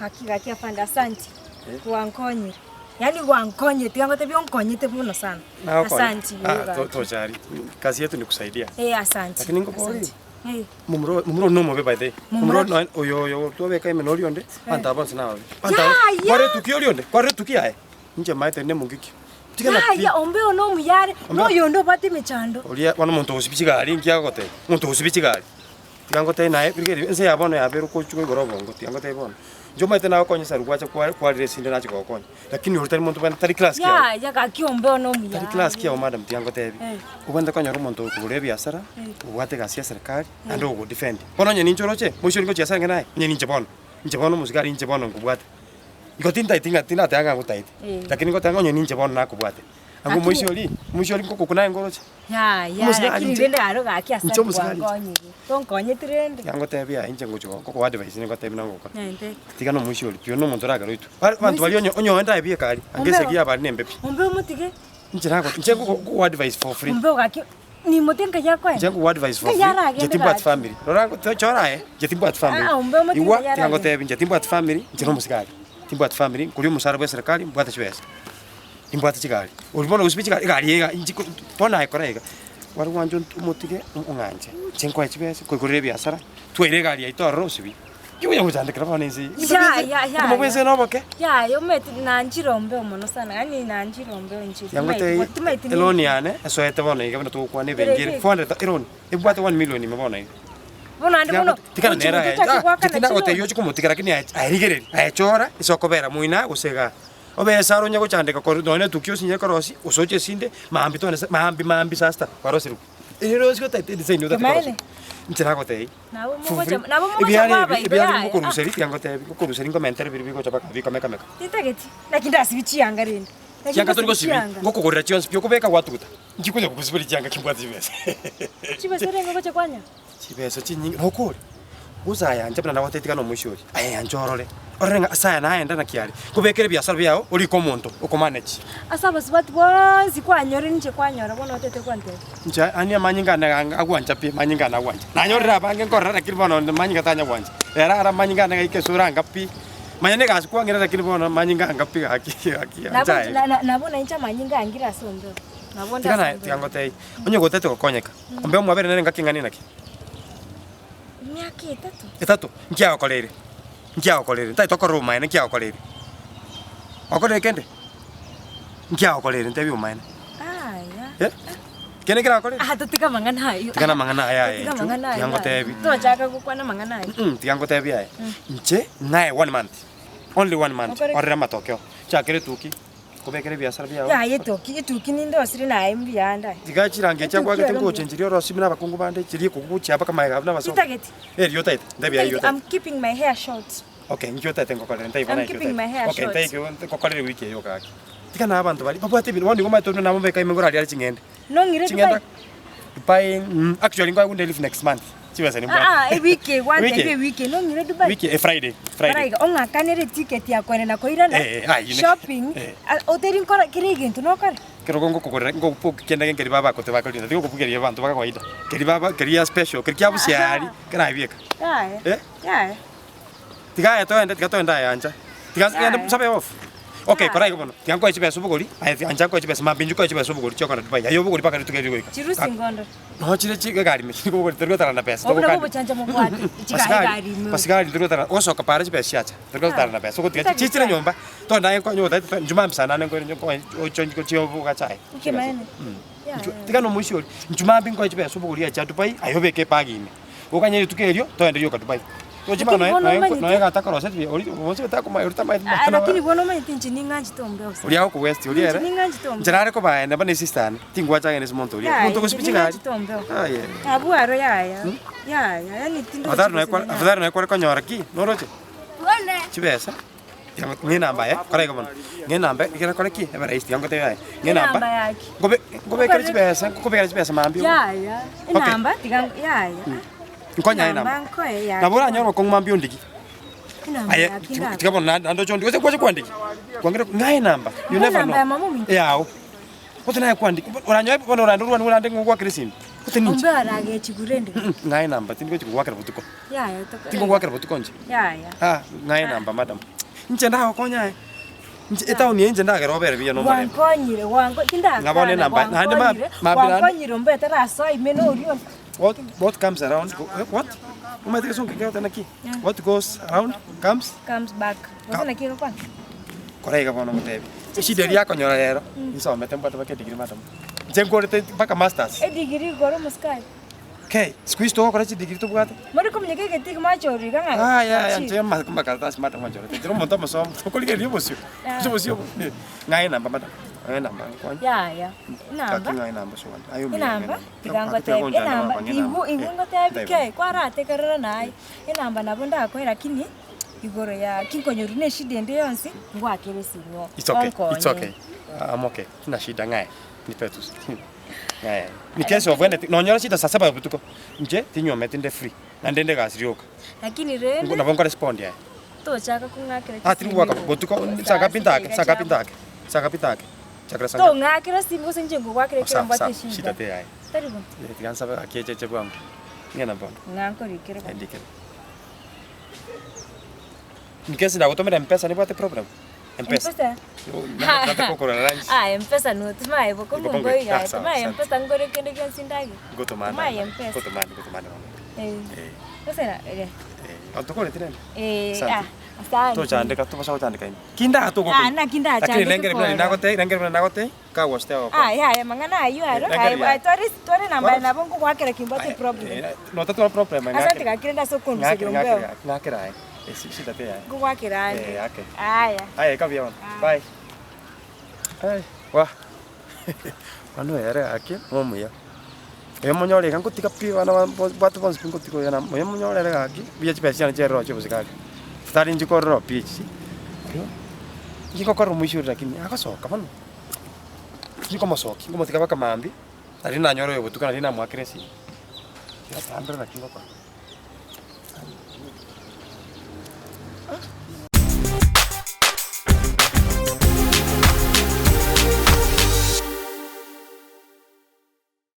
Gaki gaki afande asanti, gwankonyire, yaani gwankonyire tiga ngotebie onkonyete mono sana. Nagokonya. Asanti Ah, buya to- gaki. tochari kazi yetu ni kusaidia Eh, asanti. Lakini ngokori. asanti. Eh, Momura momura oyo nomobe by the way. Momura Momura oyo oyo oyo twabeka ime noria onde, abanto aba bonsi nababe. Abanto Ya, aba ya. kware etukia oria onde, kware etukia aye, inche maete nemongiki. Tiga na pi. Yaya, ombe oyo nomuya are, Ombe- noyo onde obwate emechando. Oria bono omonto ogosibia chigari nki agogotebia? Omonto ogosibia chigari. Tiga ngotebie naye rigereria ense ya bono yabeire okochwa igoro obongo, tiga ngotebie bono. Inche omanyete nagokonya esari gwacha kwa kwarire esinde nachi gogokonya, lakini oria tari monto bwene tari class kiago. Yaya gaki ombe one omuya Tari class kiago madam tiga ngotebie. Eh. Obwenerete konyora omonto okogora ebiasara, obwate egasi ya serikali, naende ogogodefend. Bono onye ninche oroche, moisho oria ngochia ase ang'e naye, onye ninche bono, inche bono omosigari inche bono nkobwate. Igo tintaeti ng'a tindateba ng'a ngotaete, Eh. lakini ngoteba ng'a onye ninche bono nakobwate. Abwo Lakini- omoisia oria, omoisia oria nkokokuna aye ngoroche. Yaya, Omosigari lakini inche- rende aro gaki ase Inche omosigari inche. gwankonyire. Tonkonyeti rende. Tiga ngotebie aye inche ngochi gokoa advice ningotebie nabo ngokora. Nente. Tiga na omoisia oria pi, oyo nomonto oragere oitwe. Bare abanto baria onye onye oende aye bieka aria, anga Ombeo. esegi yabo aria nembe pi. Ombe omotige. Inche nago inche nkogo nkogoa advice for free. Ombe gaki nimote nkai akoenda. Inche nkogoa advice for Nkai free, aragende inche timbwati gaki. family. Rora ngo chora aye, inche timbwati family. Ah, ombe omotige Igwa, nkai tiga aragende. ngotebie inche timbwati family, inche nomosigari. Timbwati family, nkoria omosara bwa eserekari, mbwate chibesa. Nimbwate chigari, oria bono gosibia chigari, egari eye iga inche ko bono aye kora iga, kware gwancha ont omotige ong'anche, inche nkoe chibesa, nkoigorere ebiasara, twaire egari yaito ororo osibie. Ki onya gochandekera bono ense eye? Ebinto Ya, bia ense, ya, ya, obogima bwa ya. ense noboke. Yaya omanyete nanchire ombe omono sana, yaani nanchire ombe inche Yangotebia timanyeti timanyeti eloni yane esoete bono iga buna togokwana ebenki ere Ere 400 thou eloni, ebwate one million ime bono iga. Bono naende bono Tigana gochi nere gocha aye, ochake ah, goakana tindagotebia chiloni. oche komotiga lakini aye aye rigereria, aye chora ase okobera moino gose igaa. Obe esara onye gochandeka korwa nonya na etukia osinye korosia, gose oche esinde, maambia twane sa maambia maambia saa sita kwarosirwe. Ere rosi otaete edesign otagete Kemayene. korosia. Inche nagotebia, Nabo for mogocha free. nabo mogocha Ebiara ebi kwaba igo ebiara yaya. ngokoruseria tiga ngotebi, ngokoruseria ngomentere biria bigocha mpaka bikomekameka. Tintageti, naki ndasibie chianga rende. Naki Chianga tori ndasibie gosibia, chianga. ngokogorera chionsi pi okobeka gwatuguta. Inki konya gosiberia chianga kimbwate chibesa. Chibesa rende ogocha kwanya? Chibesa chinyinge nokore, gose aya inche buna nagotebia tiga nomoisia oria, aye anche orore, orore ng'a ase aya naenda naki are, nkobekere ebiasara biago orike omonto okomanage. Ase abasubati bonsi kwanyorire inche kwanyora bono otete kwantebia. Inche ani amanyinga ane anga agwancha pi, amanyinga ane agwancha. Nanyorire abange nkorora lakini bono onde manyinga tanya gwancha. Rero ara amanyinga ane gaika ase oranga pi, manya na egasi kwang'ira lakini bono amanyinga anga pi gaki gaki Nabo ancha aye. na- na- nabo nainche amanyinga angire ase ombeo. Nabo Tiga naye ndase tiga ombeo. ngotebie, onye gotete gokonyeka. Ombe omwabere nere engaki eng'ana enaki? Emiaka etato. Etato? Nki agokoreire? Nki agokoreire? Ntagete okorora obomaene nki agokoreire? Okorire kende? Nki agokoreire? Ntebie obomaene. Aya. Eh? Kende nkere agokoreire? Ah, totige amang'ana ayio. Tiga namang'ana aya aye Totige inchu, amang'ana tiga ayio. ngotebi. Tochaka gokwana amang'ana ayio. Mm, tiga ngotebi aye. Inche naye one month. Only one month. Okore ki? Orere amatokeo. Chakera etuki. Kobekera ebiasara biao. Yaya etuki, etuki ninde osire naye mbuya ande aye. Tiga chirangi echi Etuki akwagete ero mbuya. ngochencheria orosie buna abakungu bande, chiria ekoguchia mpaka magega buna abasongo. Tintageti. Erio otaete, ntebi ayio Tintageti, I'm otaete. keeping my hair short. Okay, inki otaete ngokorere ntaibo I'm naye ki keeping my otaete. hair Okay, short. ntaike nkokorere ewiki eye yoka gaki. Tiga na abanto baria babwate ebinto, bono nigo omanyete buna nabo mbeka ime nkoraria are ching'ende. Nong'ire Ching'ende Dubai? Dubai, mm, actually nkoe kunde leave next month. Chibesa nimbwate. Ah, ah, ewiki Wiki gwantebia ewiki nong'ire Dubai. Wiki eh, Friday, Friday. Baraiga ong'akanere eticket ya kogenda na koirana Eh, eh, ayio ne- shopping eh. ah, oteri nkora kera egento nokore. Kerogo ngokogorera ngobook kende geke keria babakote bakorina tiga okobugeria abanto ba kawaida. Keria baba keria special keria kia busiari kerabieka. Yaya. Eh? Yaya. Tiga aye toende tiga toende aye ancha. Tiga Yaya. ngende nsabe off. Okay, Yaya. kora igo bono. Tiga nkoe chibesa obogori, aye ancha nkoe chibesa mambia inche nkoe chibesa obogori chiokogenda Dubai. Aye obogori mpaka rituko erio rigoika. Chirusi ngondo. Nonya chire chi egari ime chiri kobogori tori gotara na besa Obwo nabwo togokani. obochancha mobwate, chigae Basigari, egari ime. basigari tori gotara ogosoka para chibesa chiacha, tori gotara na besa ogotiga Totagete chichire aye. nyomba, togende aye nkonye otaete inchuo mambia saa nane nkoire nkoe oche gochia ogache aye. Ekemanene. Yaya. Inchuo tiga na omoisia oria, inchuo mambia nkoe chibesa obogori ache Dubai aye obeke ebag ime. Oganye rituko erio, togende rioka Dubai. Tochi Lakini bono bono noe omanyete- noe gatakoroseti buya oria bonsi otakomanya oria tamanyeti Ah, mang'ana lakini bono omanyete inche ning'anchete ombe ose. Oria agokoguestia oria Inche ere. ning'anchete ombe. Inche nare kobaenda buna esista yane, tingwacha agende ase omonto oria. Yaya, Omonto inche ogosibia chigari. ning'anchete ombe oo. Aye. Abwo aro yaya, yaya, yaani tindochi Afadhali noe gose kware ning'anchete. afadhali noe kware konyora ki, noroche? Chibesa, ng'a enamba aye, kora igo bono, ng'a enamba ekero kore ki, ebe rahisi tiga ngotebie aye, ng'a enamba, Enamba yaki? nkobe nkobekere chibesa, nkokobekera chibesa mambia obo. Yaya, enamba tiga yaya. Nkonye aye Enamba enamba. nkoe yaki Nabo oranyore okong'u mambia ondigi. Enamba Aye, yaki tiga ndaba. tiga bono naende oche ondigi, gose gwacha kwandiki, kwangire ng'a enamba, you Ng'a never enamba ya know. mama ominto. Yago, gose naye kwandiki, oranyore bono orande orwane orande ng'a ogwakera esimi. Gose ninche. Ombe aragechigwe rende. Ng'ae namba tindi gochi kogwakera botuko. Yaya tokore. Tingogwakera botuko inche. Yaya. Ah, ng'ae namba madam. Inche ndagokonya aye. Inche etown eye inche ndagere obere buya nomorembe. Gwankonyire, gwanko Ng'a bono tindakana enamba, naende ma- gwankonyire, mambia naende- gwankonyire ombe tarasoa ime noria onde. What, what comes around, go, eh, what? Omanyete egesongo kegoteba naki? What goes around comes Comes back. Gose naki egokwana? Kora iga bono ngotebi. Eshida eria akonyora rero, nsomete mbwate mpaka edegree madam. Inche nkorete mpaka masters. Edegree igoro omosikari. Kei, siku hizi togokora chidegree tobwate. More kominyoka egetii mwachorwa iga ng'a Aya aya achieve. inche ama- amakaratasi madam anchorete. Inche nomonto omosomu, okorigereria obosio, Ah. obosio obo. Ng'ae enamba madam, ng'ae enamba nkonye. Yaya, enamba. Gaki ng'ae enamba ase ogwancha. Aye omuya Enamba, ng'ae tiga enamba. ngotebi, enamba, Enamba. igu igu ngotebi kei, kwarategerera naye, enamba nabo ndakoe lakini. Igoro ya kinkonyorwa ne eshida ende yonsi, ngwakere esimo It's okay, it's onkonye. okay. I'm okay. Sina shida ng'aye. Nipe tu. Ng'aye. In case of anything, nonyora shida saa saba ya botuko. Inche tinywometi inde free. Naende inde egasi rioka. Lakini rende Nabo nkorespond aye. tochaka kong'akera Ah, tiri goaka chisimi botuko igo saa ngapi saa ntake, sita saa iga ngapi chiabo. ntake. Saa ngapi ntake. Chakera saa ngapi? Tong'akera esimi gose inche nkogwakera Oh, ekero sawa, mbwate sawa. eshida. Shida teyaye. Tari bo? Eh, tiga nsabe gaki echeche bwango. Ng'ina bono. Ng'a nkorikere bono. Endikere. In case ndagotomera mpesa nibwate problem? Mpesa. Mpesa? Nataka kogora lunch. Ah, mpesa no timaye boko Igo mungo bongo- iga. Ah, sawa, Timaye asante. mpesa ngore kende gionsi ndage. Ngotomana. Timaye mpesa. Ngotomana, ngotomana. Eh. Eh. Gose na eh. Eh, otokorete rende? Eh, Asante. ah, asante. Tochandeka, tobasa gochandeka ime. Kindaga togokonywa. Ah, naki ndachandeke Lakini rengere buna koro. nagotei, rengere buna nagotei, kagwachete agokora. Ah, yaya mang'ana ayio aro. Eh, Aye, rengere aye, tware tware namba Tware- nabo ngogwakera kimbwate problem. Notatwara problem Asante gaki rende ase okonduseria ombeo. Ng'akere aye. Shida te yaye. Ngogwakera ande. Eh, ake. Aya. Aye, eka buya bono. Bye. Ai, wa. Bono ere gaki, nomuya. Oyo monyore iga ngotiga pi abana ba bwate bonsi pi ngotiga oyo na oyo monyore ere gaki, buya chibesa chiane chiaroro chia obosikari. Tari inche korora pi echi, oyo, inche ngokorera omoisia oria lakini agosoka bono. Inche nkomosokia, nkomotiga mpaka mambia, naende nanyora oyo botuko naende namoakera esimi. Tiga tandore naki ngokora.